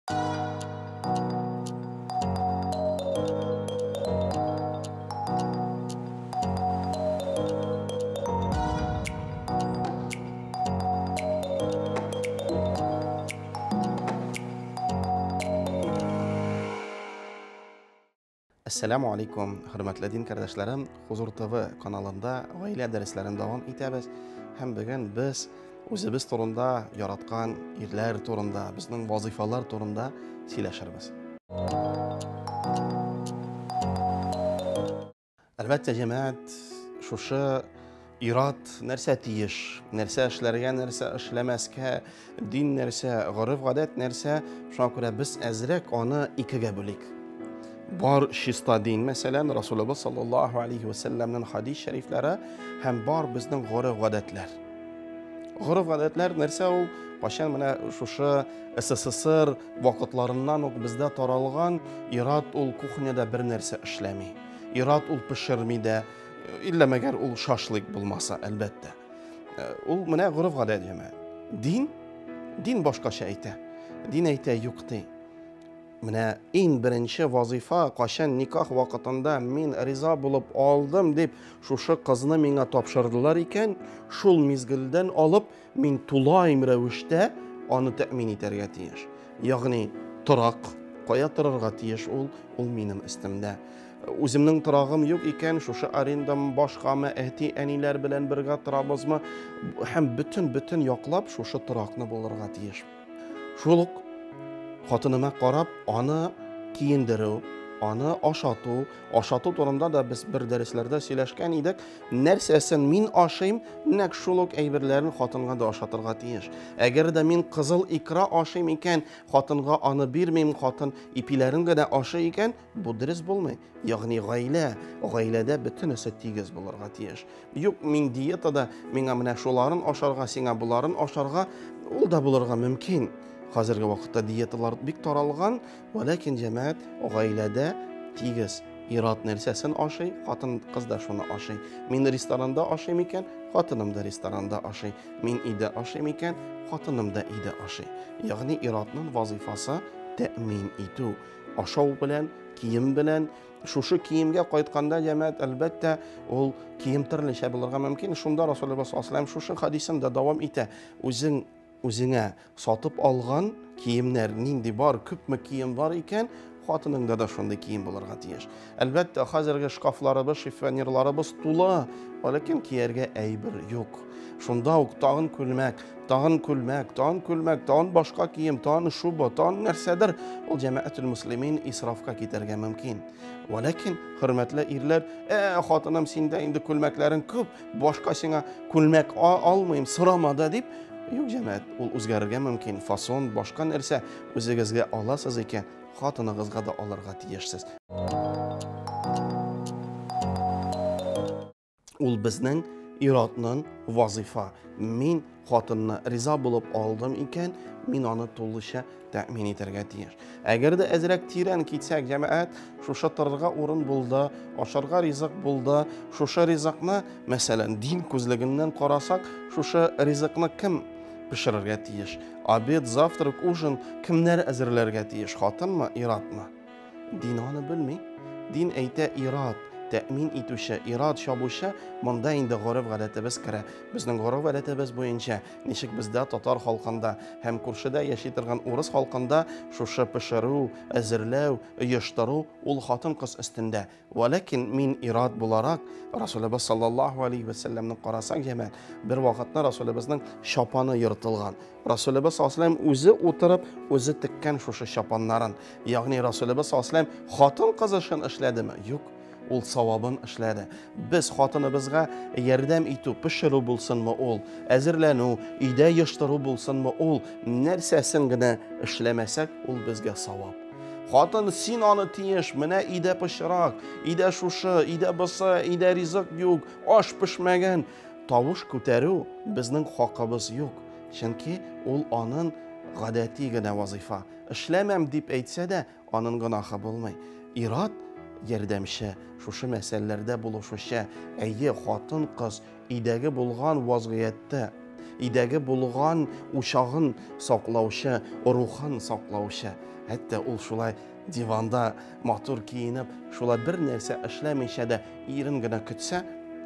Әссәламу алейкум, хөрмәтле дин кардәшләрем. Хузур ТВ каналында гаилә дәресләрен дәвам итәбез. Һәм бүген без үзебез турында, яраткан ирләр турында, безнең вазифалар турында сөйләшербез. Әлбәттә, җәмәгать, шушы ират нәрсә тиеш, нәрсә эшләргә, нәрсә эшләмәскә, дин нәрсә, гореф-гадәт нәрсә, шуңа күрә без әзрәк аны икегә бүлик. Бар чиста дин, мәсәлән, Расулыбыз саллаллаһу алейхи ва сәлләмнең хадис шәрифләре һәм бар безнең гореф-гадәтләр. Гореф-гадәтләр нәрсә ул? Кайчан менә шушы СССР вакытларыннан ук бездә таралган ират ул кухняда бер нәрсә эшләми. Ират ул пешерми дә, иллә мәгәр ул шашлык булмаса, әлбәттә. Ул менә гореф-гадәт җәмәгать. Дин, дин башкача әйтә. Дин әйтә, юк ди. Менә иң беренче вазифа, кайчан никах вакытында мин риза булып алдым дип, шушы кызны миңа тапшырдылар икән, шул мизгелдән алып мин тулаем рәвештә аны тәэмин итәргә тиеш. Ягъни торак, кая торырга тиеш ул, ул минем өстемдә. Үземнең торагым юк икән, шушы арендам башкамы, әти-әниләр белән бергә торабызмы, һәм бөтен-бөтен яклап шушы торакны булырга тиеш. Шул ук хатыныма карап, аны киендерү, аны ашату, ашату турында да без бер дәресләрдә сөйләшкән идек. Нәрсәсен мин ашыйм, нәкъ шул ук әйберләрен хатынга да ашатырга тиеш. Әгәр дә мин кызыл икра ашыйм икән, хатынга аны бирмим, хатын ипиләрен генә ашый икән, бу дөрес булмый. Ягъни гаилә, гаиләдә бөтенесе тигез булырга тиеш. Юк, мин диетада, миңа менә шуларын ашарга, сиңа боларын ашарга, ул да булырга мөмкин. Хәзерге вакытта диеталар бик таралган, вәләкин җәмәгать гаиләдә тигез. Ир-ат нәрсәсен ашый, хатын-кыз да шуны ашый. Мин ресторанда ашыйм икән, хатыным да ресторанда ашый. Мин өйдә ашыйм икән, хатыным да өйдә ашый. Ягъни ир-атның вазифасы тәэмин итү. Ашау белән, кием белән. Шушы киемгә кайтканда, җәмәгать, әлбәттә, ул кием төрлечә булырга мөмкин. Шунда Расулыбыз саллаллаһу алейһи ва сәлләм шушы хадисын да дәвам итә. Үзең үзеңә сатып алган киемнәр нинди бар, күпме кием бар икән, хатыныңда да шундый кием булырга тиеш. Әлбәттә, хәзерге шкафларыбыз, шифонерларыбыз тулы, ләкин кияргә әйбер юк. Шунда ук тагын күлмәк, тагын күлмәк, тагын күлмәк, тагын башка кием, тагын шуба, тагын нәрсәдер, ул җәмәгатул муслимин исрафка китәргә мөмкин. Вәләкин, хөрмәтле ирләр, хатыным, синдә инде күлмәкләрең күп, башка сиңа күлмәк алмыйм, сорама да дип, юк, җәмәгать, ул үзгәрергә мөмкин. Фасон, башка нәрсә үзегезгә аласыз икән, хатыныгызга да алырга тиешсез. Ул безнең ир-атның вазифа. Мин хатынны риза булып алдым икән, мин аны тулыча тәэмин итәргә тиеш. Әгәр дә әзрәк тирән китсәк, җәмәгать, шушы торырга урын булды, ашарга ризык булды, шушы ризыкны, мәсәлән, дин күзлегеннән карасак, шушы ризыкны кем пешерергә тиеш? Обед, завтрак, ужин кемнәр әзерләргә тиеш? Хатынмы, ир-атмы? Дин аны белми. Дин әйтә, ир-ат, тәэмин итүче, ир-ат чабучы, монда инде гореф-гадәтебез керә. Безнең гореф-гадәтебез буенча, ничек бездә татар халкында һәм күршедә яши торган урыс халкында шушы пешерү, әзерләү, оештыру ул хатын-кыз өстендә. Вәләкин мин ир-ат буларак, Расулыбыз саллаллаһу алейһи вә сәлләмне карасак, җәмәгать, бер вакытны Расулыбызның чапаны ертылган. Расулыбыз саллаллаһу алейһи вә сәлләм үзе утырып, үзе теккән шушы чапаннарын. Ягъни Расулыбыз саллаллаһу алейһи вә сәлләм хатын-кыз эшен эшләдеме? Юк, ул савабын эшләде. Без хатыныбызга ярдәм итү, пешерү булсынмы ул, әзерләнү, өйдә йыштыру булсынмы ул, нәрсәсен генә эшләмәсәк, ул безгә савап. Хатын, син аны тиеш, менә өйдә пычрак, өйдә шушы, өйдә бысы, өйдә ризык юк, аш пешмәгән. Тавыш күтәрү безнең хакыбыз юк. Чөнки ул анын гадәти генә вазыйфа. Эшләмәм дип әйтсә дә, анын гөнаһы булмый. Ир-ат ярдәмче, шушы мәсьәләләрдә булышучы. Әйе, хатын-кыз өйдәге булган вазгыятьтә. Өйдәге булган учагын саклаучы, рухын саклаучы. Хәтта ул шулай диванда матур киенеп, шулай бер нәрсә эшләмичә дә ирен генә көтсә,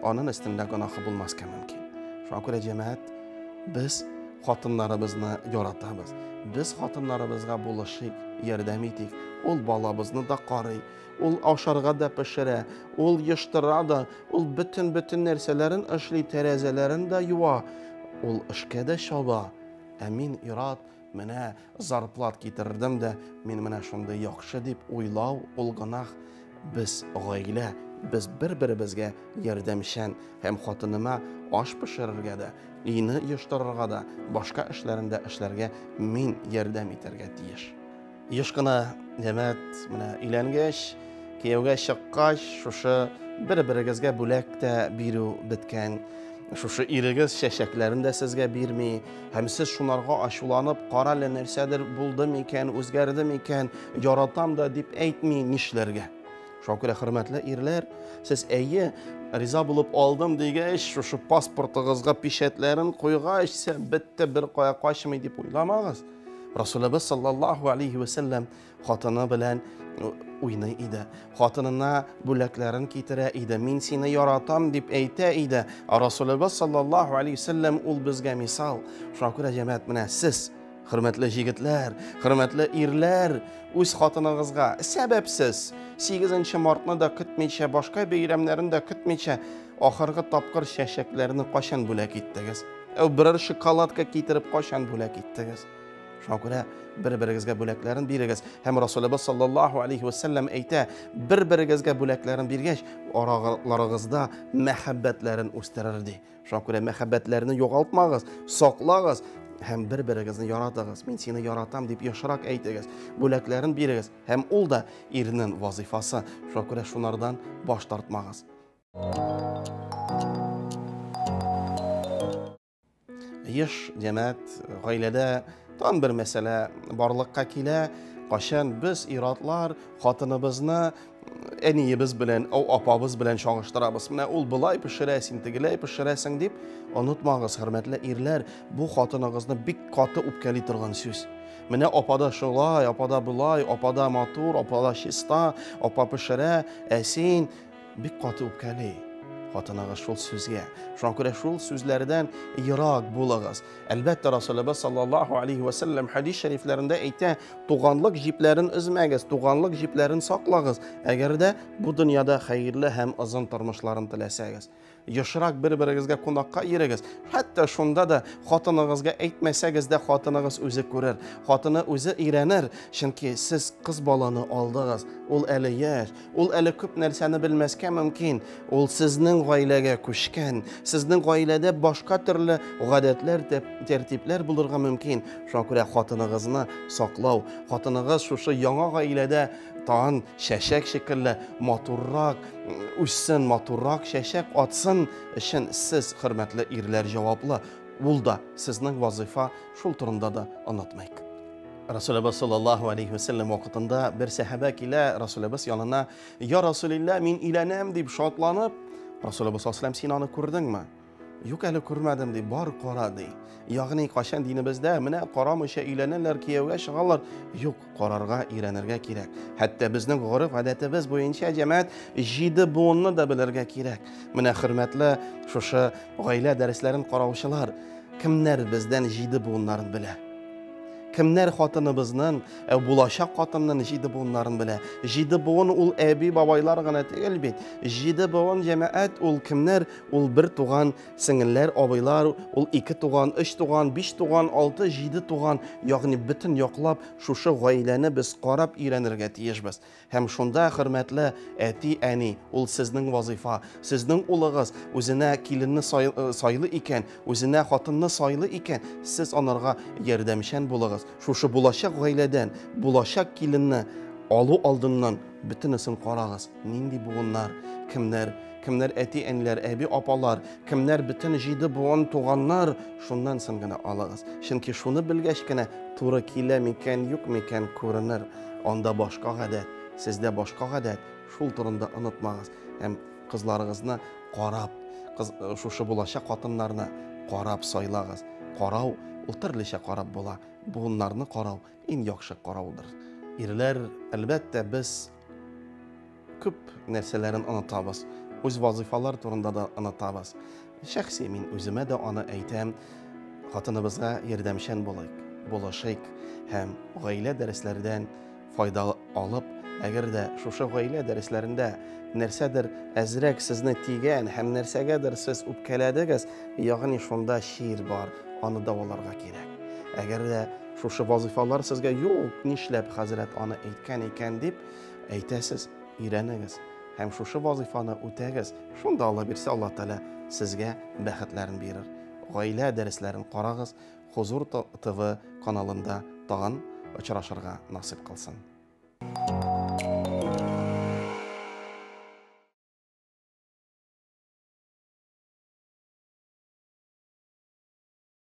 аның өстендә гөнаһы булмаска мөмкин. Шуңа күрә, җәмәгать, без хатыннарыбызны яратабыз. Без хатыннарыбызга булышыйк, ярдәм итик. Ул балабызны да карый, ул ашарга да пешерә, ул йыштыра да, ул бөтен-бөтен нәрсәләрен эшли, тәрәзәләрен дә юа, ул эшкә дә чаба. Ә мин ир-ат, менә зарплат китердем дә, мин менә шундый яхшы дип уйлау ул гөнаһ. Без гаилә, без бер-беребезгә ярдәмчән һәм хатыныма аш пешерергә дә, өйне йыштырырга да, башка эшләрен дә эшләргә мин ярдәм итәргә тиеш. Еш кына, җәмәгать, менә өйләнгәч, кияүгә чыккач, шушы бер-берегезгә бүләк тә бирү беткән. Шушы ирегез чәчәкләрен дә сезгә бирми, һәм сез шунарга ачуланып, кара әле, нәрсәдер булды микән, үзгәрде микән, яратам да дип әйтми, нишләргә? Шуңа күрә, хөрмәтле ирләр, сез әйе, риза булып алдым дигәч, шушы паспортыгызга печатьләрен куйгач, бетте, бер кая качмый дип уйламагыз. Расулыбыз саллаллаху алейхи вә сәлләм хатыны белән уйный иде. Хатынына бүләкләрен китерә иде. Мин сине яратам дип әйтә иде. Расулыбыз саллаллаху алейхи вә сәлләм ул безгә мисал. Шуңа күрә, җәмәгать, менә сез, хөрмәтле җегетләр, хөрмәтле ирләр, үз хатыныгызга сәбәпсез 8 мартны да көтмичә, башка бәйрәмнәрен дә көтмичә, ахыргы тапкыр чәчәкләрне кайчан бүләк иттегез? Берәр шоколадка китереп кайчан бүләк иттегез? Шуңа күрә бер-берегезгә бүләкләрен бирегез. Һәм Расулыбыз саллаллаху алейхи ва сәлләм әйтә, бер-берегезгә бүләкләрен биргәч, араларыгызда мәхәббәтләрен үстерер ди. Шуңа күрә мәхәббәтләрне югалтмагыз, саклагыз һәм бер-берегезне яратыгыз. Мин сине яратам дип ешрак әйтегез, бүләкләрен бирегез. Һәм ул да ирнең вазифасы. Шуңа күрә шунардан баш тартмагыз. Еш, җәмәгать, гаиләдә тагын бер мәсьәлә барлыкка килә. Кайчан без, ир-атлар, хатыныбызны әниебез белән, апабыз белән чагыштырабыз. Менә ул болай пешерә, син тегеләй пешерәсең дип, онытмагыз, хөрмәтле ирләр, бу хатыныгызны бик каты үпкәли торган сүз. Менә апада шулай, апада болай, апада матур, апада чиста, апа пешерә, ә син бик каты үпкәли хатыныгыз шул сүзгә. Шуңа күрә шул сүзләрдән ерак булыгыз. Әлбәттә, Расулыбыз саллаллаху алейхи ва сәлләм хәдис шәрифләрендә әйтә, туганлык җипләрен өзмәгез, туганлык җипләрен саклагыз, әгәр дә бу дөньяда хәерле һәм озын тормышларын теләсәгез. Ешрак бер-берегезгә кунакка йөрегез. Хәтта шунда да хатыныгызга әйтмәсәгез дә хатыныгыз үзе күрер. Хатыны үзе өйрәнер, чөнки сез кыз баланы алдыгыз. Ул әле яшь, ул әле күп нәрсәне белмәскә мөмкин. Ул сезнең гаиләгә күчкән. Сезнең гаиләдә башка төрле гадәтләр, тәртипләр булырга мөмкин. Шуңа күрә хатыныгызны саклау, хатыныгыз шушы яңа гаиләдә тагын чәчәк шикелле матуррак үссен, матуррак чәчәк атсын өчен сез, хөрмәтле ирләр, җаваплы. Ул да сезнең вазыйфа, шул турында да онытмыйк. Расулыбыз саллаллаху алейхи вәсәлләм вакытында бер сәхабә килә Расулыбыз янына, "Я Расулилла, мин өйләнәм" дип шатланып, Расулыбыз саллаллаху алейхи вәсәлләм, "Син аны күрдеңме?" Юк, әле күрмәдем ди, бар кара ди. Ягъни кайчан динебездә менә карамыйча өйләнәләр, кияүгә чыгалар. Юк, карарга, өйрәнергә кирәк. Хәтта безнең гореф-гадәтебез буенча, җәмәгать, 7 буынны да белергә кирәк. Менә хөрмәтле шушы гаилә дәресләрен караучылар, кемнәр бездән 7 буыннарын белә? Кемнәр хатыныбызның, ә булачак хатынның 7 буыннарын белә? 7 буын ул әби бабайлар гына түгел бит. 7 буын, җәмәгать, ул кемнәр? Ул бер туган сеңелләр, абыйлар, ул 2 туган, 3 туган, 5 туган, 6, 7 туган, ягъни бөтен яклап шушы гаиләне без карап өйрәнергә тиешбез. Һәм шунда, хөрмәтле әти-әни, ул сезнең вазыйфа, сезнең улыгыз үзенә киленне сайлый икән, үзенә хатынны сайлый икән, сез анарга ярдәмчән булыгыз. Шушы булачак гаиләдән, булачак киленне алу алдыннан бөтенесен карагыз. Нинди буыннар, кемнәр, кемнәр әти-әниләр, әби-апалар, кемнәр бөтен 7 буын туганнар, шуннан соң гына алыгыз. Чөнки шуны белгәч кенә туры килә микән, юк микән күренер. Анда башка гадәт, сездә башка гадәт, шул турында онытмагыз. Һәм кызларыгызны карап, шушы булачак хатыннарны карап сайлагыз. Карау ул төрлечә карап була. Буыннарны карау иң яхшы караудыр. Ирләр, әлбәттә, без күп нәрсәләрен онытабыз. Үз вазыйфалар турында да онытабыз. Шәхси мин үземә дә аны әйтәм. Хатыныбызга ярдәмчән булыйк, булышыйк һәм гаилә дәресләрдән файда алып, әгәр дә шушы гаилә дәресләрендә нәрсәдер әзрәк сезне тигән һәм нәрсәгәдер сез үпкәләдегез, ягъни шунда чир бар, аны дәваларга кирәк. Әгәр дә шушы вазыйфалар сезгә юк, нишләп хәзрәт аны әйткән икән дип әйтәсез, өйрәнегез һәм шушы вазыйфаны үтәгез. Шунда Алла бирсә, Алла Тәгалә сезгә бәхетләрен бирер. Гаилә дәресләрен карагыз, Хозур ТВ каналында тагын очрашырга насыйп кылсын.